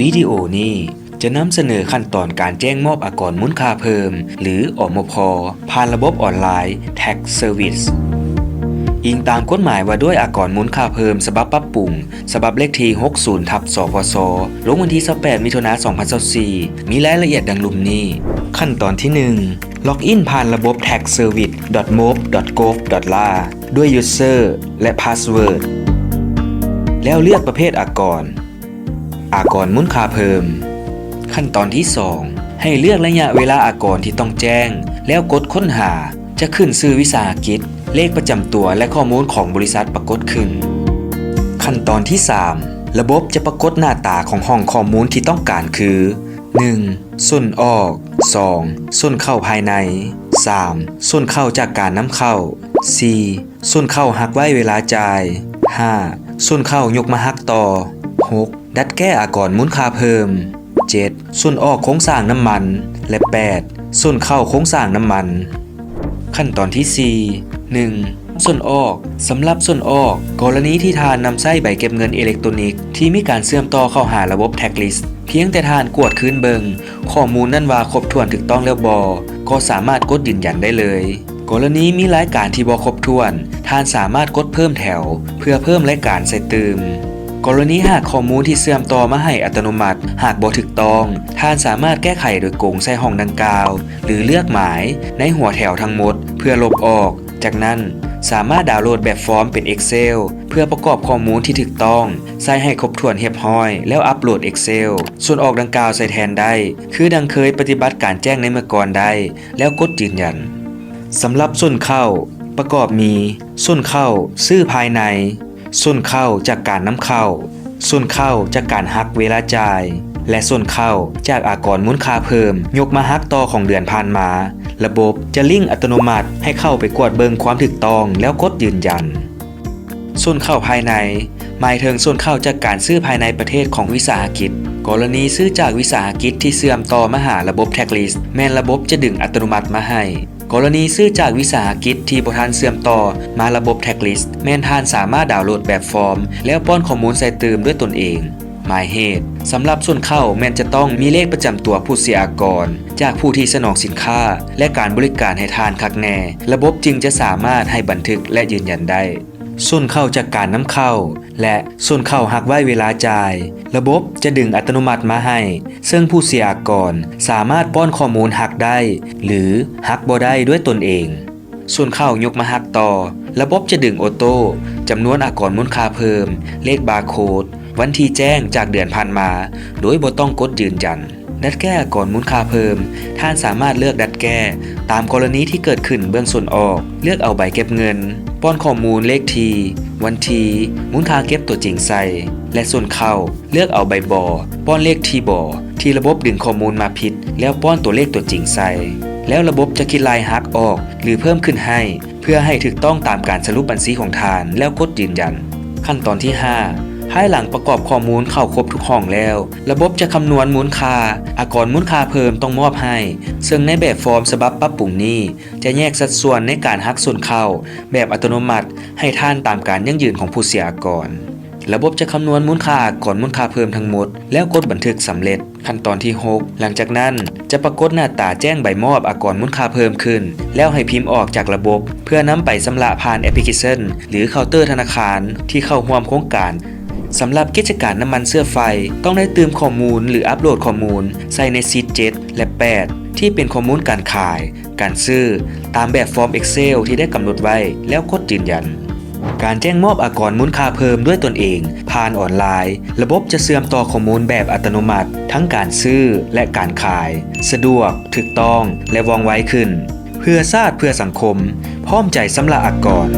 ວິດີໂອນີ້ຈະນຳສະເໜີຂັ້ນຕອນການແຈ້ງມອບອາກອນມູນຄ່າເພີ່ມ ຫຼື ອມພ ຜ່ານລະບົບອອນລາຍ Tax Service ອີງຕາມກົດໝາຍວ່າດ້ວຍອາກອນມູນຄ່າເພີ່ມ ສະບັບປັບປຸງ ສະບັບເລກທີ ຫົກສິບ ທັບ ສພສ ລົງວັນທີ ຊາວແປດ ມິຖຸນາ ສອງພັນຊາວສີ່ ມີລາຍລະອຽດດັ່ງລຸ່ມນີ້. ຂັ້ນຕອນທີ ໜຶ່ງ ລັອກອິນຜ່ານລະບົບ tax service dot mob dot gov dot la ດ້ວຍ user ແລະ password ແລ້ວເລືອກປະເພດອາກອນ ອາກອນມູນຄ່າເພີ່ມ. ຂັ້ນຕອນທີ ສອງ ໃຫ້ເລືອກໄລຍະເວລາອາກອນທີ່ຕ້ອງແຈ້ງ ແລ້ວກົດຄົ້ນຫາ. ຈະຂຶ້ນຊື່ວິສາຫະກິດ, ເລກປະຈຳຕົວ ແລະ ຂໍ້ມູນຂອງບໍລິສັດປາກົດຂຶ້ນ. ຂັ້ນຕອນທີ ສາມ ລະບົບຈະປາກົດໜ້າຕາຂອງຫ້ອງຂໍ້ມູນທີ່ຕ້ອງການຄື ໜຶ່ງ ສົ້ນອອກ, ສອງ ສົ້ນເຂົ້າພາຍໃນ, ສາມ ສົ້ນເຂົ້າຈາກການນຳເຂົ້າ, ສີ່ ສົ້ນເຂົ້າຫັກໄວ້ເວລາຈ່າຍ, ຫ້າ ສົ້ນເຂົ້າຍົກມາຫັກຕໍ່, ຫົກ ດັດແກ້ອາກອນມູນຄ່າເພີ່ມ, ເຈັດ ສົ້ນອອກໂຄງສ້າງນ້ຳມັນ ແລະ ແປດ ສົ້ນເຂົ້າໂຄງສ້າງນ້ຳມັນ. ຂັ້ນຕອນທີ ສີ່ ໜຶ່ງ ສົ້ນອອກ. ສຳລັບສົ້ນອອກ, ກໍລະນີທີ່ທ່ານນຳໃຊ້ໃບເກັບເງິນເອເລັກໂຕນິກທີ່ມີການເຊື່ອມຕໍ່ເຂົ້າຫາລະບົບ Taxlist, ພຽງແຕ່ທ່ານກວດຄືນເບິ່ງຂໍ້ມູນນັ້ນວ່າຄົບຖ້ວນຖືກຕ້ອງແລ້ວບໍ່, ກໍສາມາດກົດຢືນຢັນໄດ້ເລີຍ. ກໍລະນີມີລາຍການທີ່ບໍ່ຄົບຖ້ວນ, ທ່ານສາມາດກົດເພີ່ມແຖວເພື່ອເພີ່ມລາຍການໃສ່ຕື່ມ. ກໍລະນີຫາກຂໍ້ມູນທີ່ເຊື່ອມຕໍ່ມາໃຫ້ອັດຕະໂນມັດຫາກບໍ່ຖືກຕ້ອງ, ທ່ານສາມາດແກ້ໄຂໂດຍກົງໃສ່ຫ້ອງດັ່ງກ່າວ ຫຼື ເລືອກໝາຍໃນຫົວແຖວທັງໝົດເພື່ອລົບອອກ. ຈາກນັ້ນ, ສາມາດດາວໂຫຼດແບບຟອມເປັນ Excel ເພື່ອປະກອບຂໍ້ມູນທີ່ຖືກຕ້ອງໃສ່ໃຫ້ຄົບຖ້ວນຮຽບຮ້ອຍ ແລ້ວອັບໂຫຼດ Excel ສ່ວນອອກດັ່ງກ່າວໃສ່ແທນໄດ້ ຄືດັ່ງເຄີຍປະຕິບັດການແຈ້ງໃນເມື່ອກ່ອນໄດ້ ແລ້ວກົດຢືນຢັນ. ສຳລັບສົ້ນເຂົ້າ ປະກອບມີ ສົ້ນເຂົ້າຊື້ພາຍໃນ, ສົ້ນເຂົ້າຈາກການນຳເຂົ້າ, ສົ້ນເຂົ້າຈາກການຫັກເວລາຈ່າຍ ແລະ ສົ້ນເຂົ້າຈາກອາກອນມູນຄ່າເພີ່ມຍົກມາຫັກຕໍ່ຂອງເດືອນຜ່ານມາ. ລະບົບຈະລິ້ງອັດຕະໂນມັດໃຫ້ເຂົ້າໄປກວດເບິ່ງຄວາມຖືກຕ້ອງ ແລ້ວກົດຢືນຢັນ. ສົ້ນເຂົ້າພາຍໃນ ໝາຍເຖິງສົ້ນເຂົ້າຈາກການຊື້ພາຍໃນປະເທດຂອງວິສາຫະກິດ. ກໍລະນີຊື້ຈາກວິສາຫະກິດທີ່ເຊື່ອມຕໍ່ມາຫາລະບົບ Taxlist ແມ່ນລະບົບຈະດຶງອັດຕະໂນມັດມາໃຫ້. ກໍລະນີຊື້ຈາກວິສາຫະກິດທີ່ບໍ່ທັນເຊື່ອມຕໍ່ມາລະບົບ Taxlist ແມ່ນທ່ານສາມາດດາວໂຫຼດແບບຟອມ ແລ້ວປ້ອນຂໍ້ມູນໃສ່ຕື່ມດ້ວຍຕົນເອງ. ໝາຍເຫດ ສຳລັບສົ້ນເຂົ້າແມ່ນຈະຕ້ອງມີເລກປະຈຳຕົວຜູ້ເສຍອາກອນ ຈາກຜູ້ທີ່ສະໜອງສິນຄ້າ ແລະ ການບໍລິການໃຫ້ທ່ານຄັກແນ່, ລະບົບຈຶ່ງຈະສາມາດໃຫ້ບັນທຶກ ແລະ ຢືນຢັນໄດ້. ສົ້ນເຂົ້າຈາກການນຳເຂົ້າ ແລະ ສົ້ນເຂົ້າຫັກໄວ້ເວລາຈ່າຍ ລະບົບຈະດຶງອັດຕະໂນມັດມາໃຫ້, ເຊິ່ງຜູ້ເສຍອາກອນສາມາດປ້ອນຂໍ້ມູນຫັກໄດ້ ຫຼື ຫັກບໍ່ໄດ້ດ້ວຍຕົນເອງ. ສ່ວນເຂົ້າຍົກມາຫັກຕໍ່, ລະບົບຈະດຶງໂອໂຕ້ຈຳນວນອາກອນມູນຄ່າເພີ່ມ, ເລກບາໂຄດ, ວັນທີແຈ້ງຈາກເດືອນຜ່ານມາ ໂດຍບໍ່ຕ້ອງກົດຢືນຢັນ. ດັດແກ້ອາກອນມູນຄ່າເພີ່ມ, ທ່ານສາມາດເລືອກດັດແກ້ຕາມກໍລະນີທີ່ເກີດຂຶ້ນເບື້ອງສ່ວນອອກ, ເລືອກເອົາໃບເກັບເງິນ, ປ້ອນຂໍ້ມູນເລກທີ, ວັນທີ, ມູນຄ່າເກັບຕົວຈິງໃສ່ ແລະ ສົ້ນເຂົ້າ. ເລືອກເອົາໃບບໍ ປ້ອນເລກທີບໍ ທີ່ລະບົບດຶງຂໍ້ມູນມາຜິດ ແລ້ວປ້ອນຕົວເລກຕົວຈິງໃສ່ ແລ້ວລະບົບຈະຄິດໄລ່ຫັກອອກ ຫຼື ເພີ່ມຂຶ້ນໃຫ້ ເພື່ອໃຫ້ຖືກຕ້ອງຕາມການສະຫຼຸບບັນຊີຂອງທ່ານ ແລ້ວກົດຢືນຢັນ. ຂັ້ນຕອນທີຫ້າ ພາຍຫຼັງປະກອບຂໍ້ມູນເຂົ້າຄົບທຸກຫ້ອງແລ້ວ, ລະບົບຈະຄຳນວນມູນຄ່າອາກອນມູນຄ່າເພີ່ມຕ້ອງມອບໃຫ້, ເຊິ່ງໃນແບບຟອມສະບັບປັບປຸງນີ້ ຈະແຍກສັດສ່ວນໃນການຫັກສົ້ນເຂົ້າແບບອັດຕະໂນມັດໃຫ້ທ່ານຕາມການຢັ້ງຢືນຂອງຜູ້ເສຍອາກອນ. ລະບົບຈະຄຳນວນມູນຄ່າອາກອນມູນຄ່າເພີ່ມທັງໝົດ ແລ້ວກົດບັນທຶກສຳເລັດ. ຂັ້ນຕອນທີຫົກ ຫຼັງຈາກນັ້ນຈະປາກົດໜ້າຕາແຈ້ງໃບມອບອາກອນມູນຄ່າເພີ່ມຂຶ້ນ ແລ້ວໃຫ້ພິມອອກຈາກລະບົບ ເພື່ອນຳໄປຊຳລະຜ່ານແອັບພລິເຄຊັນ ຫຼື ເຄົາເຕີທະນາຄານທີ່ເຂົ້າຮ່ວມໂຄງການ. ສຳລັບກິດຈະການນ້ຳມັນເຊື້ອໄຟ ຕ້ອງໄດ້ຕື່ມຂໍ້ມູນ ຫຼື ອັບໂຫຼດຂໍ້ມູນໃສ່ໃນຊີດເຈັດ ແລະ ແປດ ທີ່ເປັນຂໍ້ມູນການຂາຍ, ການຊື້ ຕາມແບບຟອມ Excel ທີ່ໄດ້ກຳນົດໄວ້ ແລ້ວກົດຢືນຢັນ. ການແຈ້ງມອບອາກອນມູນຄ່າເພີ່ມດ້ວຍຕົນເອງຜ່ານອອນລາຍ, ລະບົບຈະເຊື່ອມຕໍ່ຂໍ້ມູນແບບອັດຕະໂນມັດ ທັງການຊື້ ແລະ ການຂາຍ, ສະດວກ, ຖືກຕ້ອງ ແລະ ວ່ອງໄວຂຶ້ນ. ເພື່ອຊາດ ເພື່ອສັງຄົມ, ພ້ອມໃຈຊຳລະອາກອນ.